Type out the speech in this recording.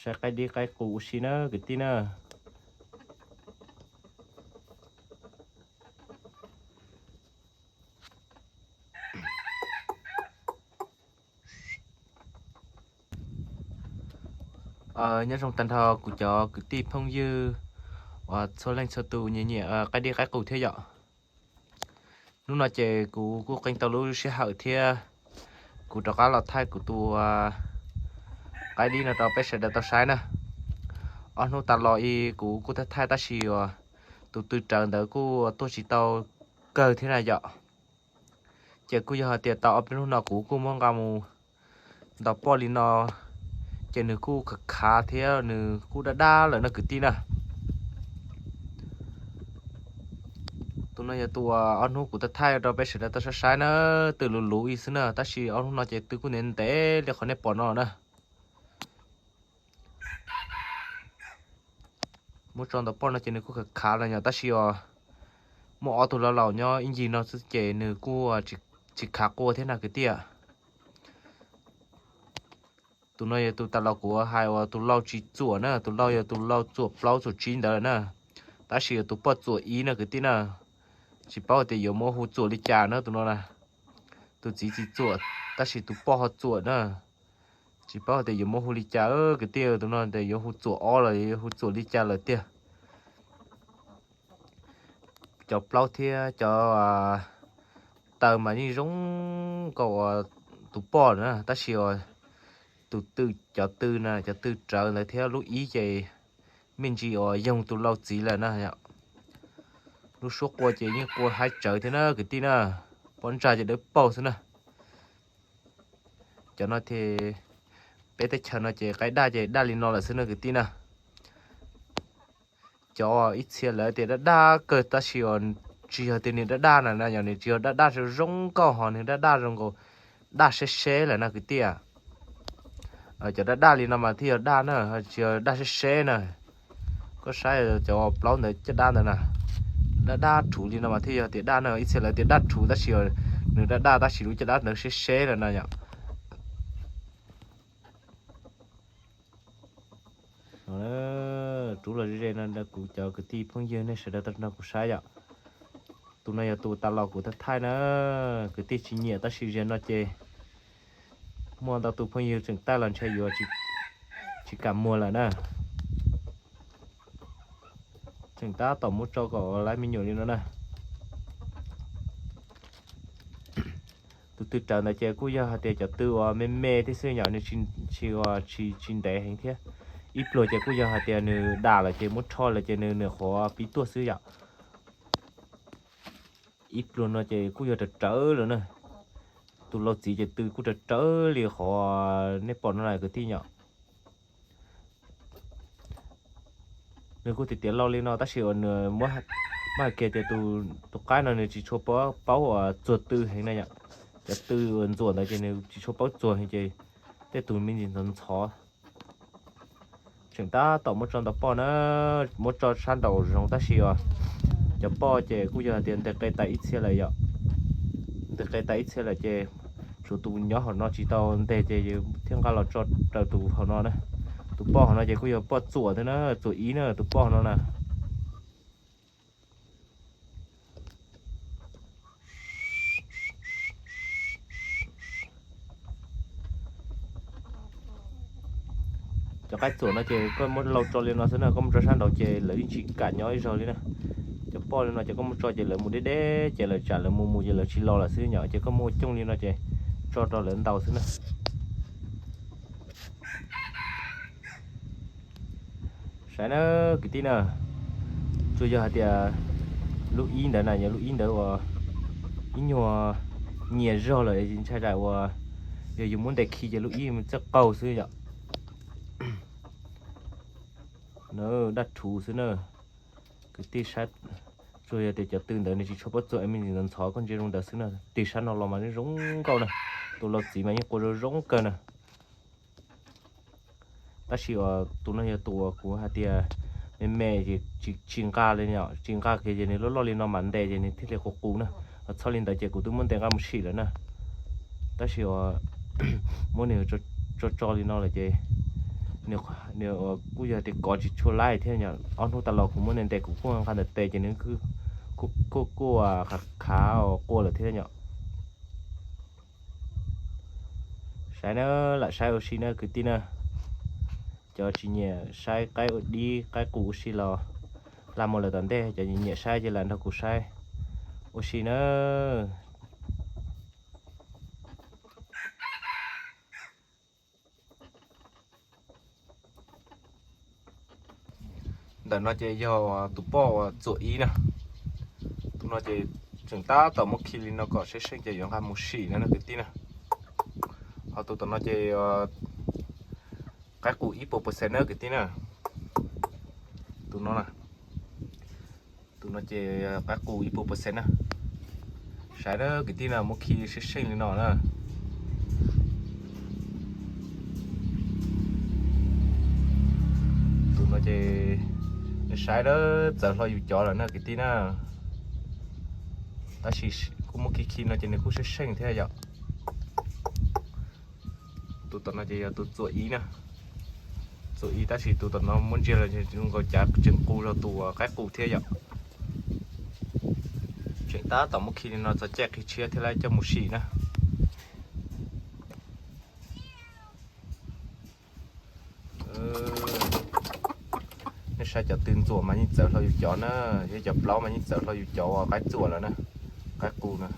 Saib qaib dib qaib qus ua si na kwv tij na. Nyob zoo tag nrho kuv cov kwv tij phooj ywg uas txhua leej txhua tus nyiam nyiam qaib dib qaib qus thiab yom. Hnub no ces kuv kuj qee tau lub sij hawm thiab kuv rov qab los thaij kuv tus qaib dib no rau peb sawv daws tau saib na. Ob hnub tas los kuv kuj thaij thaij tab sis tus tw rawv ntawd kuj tuaj tsis tau kawg thiab na yom. Ces kuj yog hais tias tau ob peb hnub no kuv kuj muab nqa mus ntaus poj li no, ces nws kuj khav khav thiab nws kuj dab dab lawm no kwv tij na. Tus no yog tus ob hnub kuv thaij thaij rau peb sawv daws tau saib saib na, tw luv luv ib xwb na, tab sis ob hnub no ces tw kuj ntev ntev li qhov nej pom no na. Muab tso ntaus poj no ces nws kuj khav khav lawm yom, tab sis os muaj ob tug laus laus nyob ib ncig no xwb ces nws kuj tsis khav qua thiab na kwv tij. Tus no yog tus tas los kuv hais uas tus laus tsis txuam na, tus laus yog tus laus txuam plaub txuam tsib ntawd lawm na, tab sis yog tus poj txuam ib na kwv tij na. Tsis paub tias yuav muab hu txuam li cas na tus no na. Tus txiv tsis txuam tab sis tus poj ho txuam na. Tsis paub tias yuav muab hu li cas kwv tij, tus no tias yuav hu txuam ob los yuav hu txuam li cas lawm tiag. Cov plaub thiab cov taw mas yeej zoo nkauj tus poj na, tab sis tus tw, cov tw na, cov tw rawv ntawd thiab lub ib ces me ntsis uas yoog tus laus txiv lawm na. Lub suab qua ces yeej qua haib tsawv thiab na kwv tij na, pob ntsag ces dawb paug xwb na. Cov no ces peb teb chaws no ces qaib daj ces daj li no lawm xwb na kwv tij na. Cov ib txhia lawv tias daj daj kawg tab sis os tsis yog tias nws daj daj na, yog nws tsis yog daj daj zoo nkauj ho nws daj daj zoo nkaus daj seb seb lawm na kwv tij. Cov daj daj li no mas thiaj yog daj na, tsis yog daj seb seb na. Koj saib cov plaub ntawd caj dab ntawd na, daj daj rhuv li no mas thiaj yog tias daj na, ib txhia lawv tias daj rhuv tab sis nws daj daj tab sis lub caj dab ntawd seb seb lawm na yom. Rub los ze ze no kuv cov kwv tij phooj ywg nej sawv daws tau nrog kuv saib yom. Tus no yog tus tas los kuv thaij thaij na, kwv tij tsis nyiam tab sis zaum no ces muaj ntau tus phooj ywg tseem taij los ntshe yuav tsis kam muag lawm na. Tseem tab tom muab tso kom lawv me nyuam li no na. Tus tw rawv ntawd ces kuj yog hais tias cov tw uas me me thiab xwb yom, nws tsis, tsis, tsis ntev heev thiab. Ib pluag ces kuj yog hais tias nws dam lawm ces muab rho lawm ces nws nyuam qhuav pib tuaj xwb yom. Ib pluag no ces kuj yog rawv rawv lawm na. Tus laus txiv ces tw kuj rawv rawv li qhov nej pom no na kwv tij yom. Nws kuj tiav tiav laus li no tab sis uas nws muab hais kiag tias tus qaib no nws tsis tshua paub uas txuag tw heev na yom. Cov tw uas ntxuam ntawd ces nws tsis tshua paub txuag heev ces tej tus me ntsis ntxhov ntxhov. Tseem tab tom muab tso ntau poj na, muab tso sab nraum zoov tab sis os cov poj ces kuj yog tias nteg qe tas ib txhia lawm yom. Nteg qe tas ib txhia lawm ces tshuav tus nyob hauv no tsis tau nteg ces thiaj nqa los tso raws tus hauv no na. Tus poj hauv no ces kuj yog poj txuam thiab na, txuam ib na tus poj hauv no na. Cov qaib txuam no ces koj muab lau tso li no xwb na, koj muab tso sab nraud ces lawv yeej tsis kam nyob ib zaug li na. Cov poj li no ces koj muab tso ces lawv mus deb deb ces lawv tsam lawv mus mus ces lawv tsis los lawm xwb, yog ces koj muab ua coob li no ces tso rau lawv ntaus xwb na. Saib na kwv tij na, tsuas yog hais tias lub ib ntawd na, yog lub ib ntawd uas ib nyuag nyias zog lawm ntshai tsam uas yog yus muab ntes khi ces lub ib txawj qaug xwb yom. Daj rhuv xwb na. Kwv tij saib, tsuas yog tias cov tw ntawd nws tsis tshua paub txuag es me ntsis ntxhov ntxhov koj ntsia zoo ntawd xwb na. Tig sab no los mas zoo nkauj na. Tus laus txiv mas yeej qua zoo zoo kawg na. Tab sis uas tus no yog tus uas kuv hais tias me me ces tsis nqa li, tsis nqa kiag ces nws loj loj li no mam ntes ces nws thiaj li qus qus na. Txhob li ntawd ces kuv twb muab ntes nqa mus sim lawm na. Tab sis uas muab nws tso tso li no lawm ces Nws kuj yog tias kov tsis tshua laib thiab yom. Ob hnub tas los kuv muab nws ntes kuv kuj nqa ntawm tes ces nws kuj kuj khav khav quaj lawm thiab yom. Saib na, lam saib ua si na kwv tij na. Cov tsis nyiam saib qaib ua dib qaib qus ua si los hla mus lawm tom ntej, cov nyiam saib ces lam nrog kuv saib ua si na. Ntawm no ces yog tus poj uas txuam ib na. Tus no ces tseem tab tom muab khi li no kom seeb seej ces yuav nqa mus sim na kwv tij na. Ho tus tom no ces qaib qus ib puas percent na kwv tij na. Tus no na, tus no ces qaib qus ib puas percent na. Saib na kwv tij na, muab khi seeb seej li no na. Tus no ces saib na, txawv hlo yus cov lawm na kwv tij na. Tab sis kuj muab khi khi no ces nws kuj seeb seej thiab yom. Tus tom no ces yog tus txuam ib na. Txuam ib tab sis tus tom no muab ntsia los zoo nkaus cav tseem qus zog tus qaib qus thiab yom. Tseem tab tom muab khi li no txog caij qhib tshiab thiab lawv coj mus sim na. Nej saib cov tw ntxuam mas yeej txawv hlo yus cov na, yog cov plaub mas yeej txawv hlo yus cov uas qaib txuam lawm na, qaib qus na.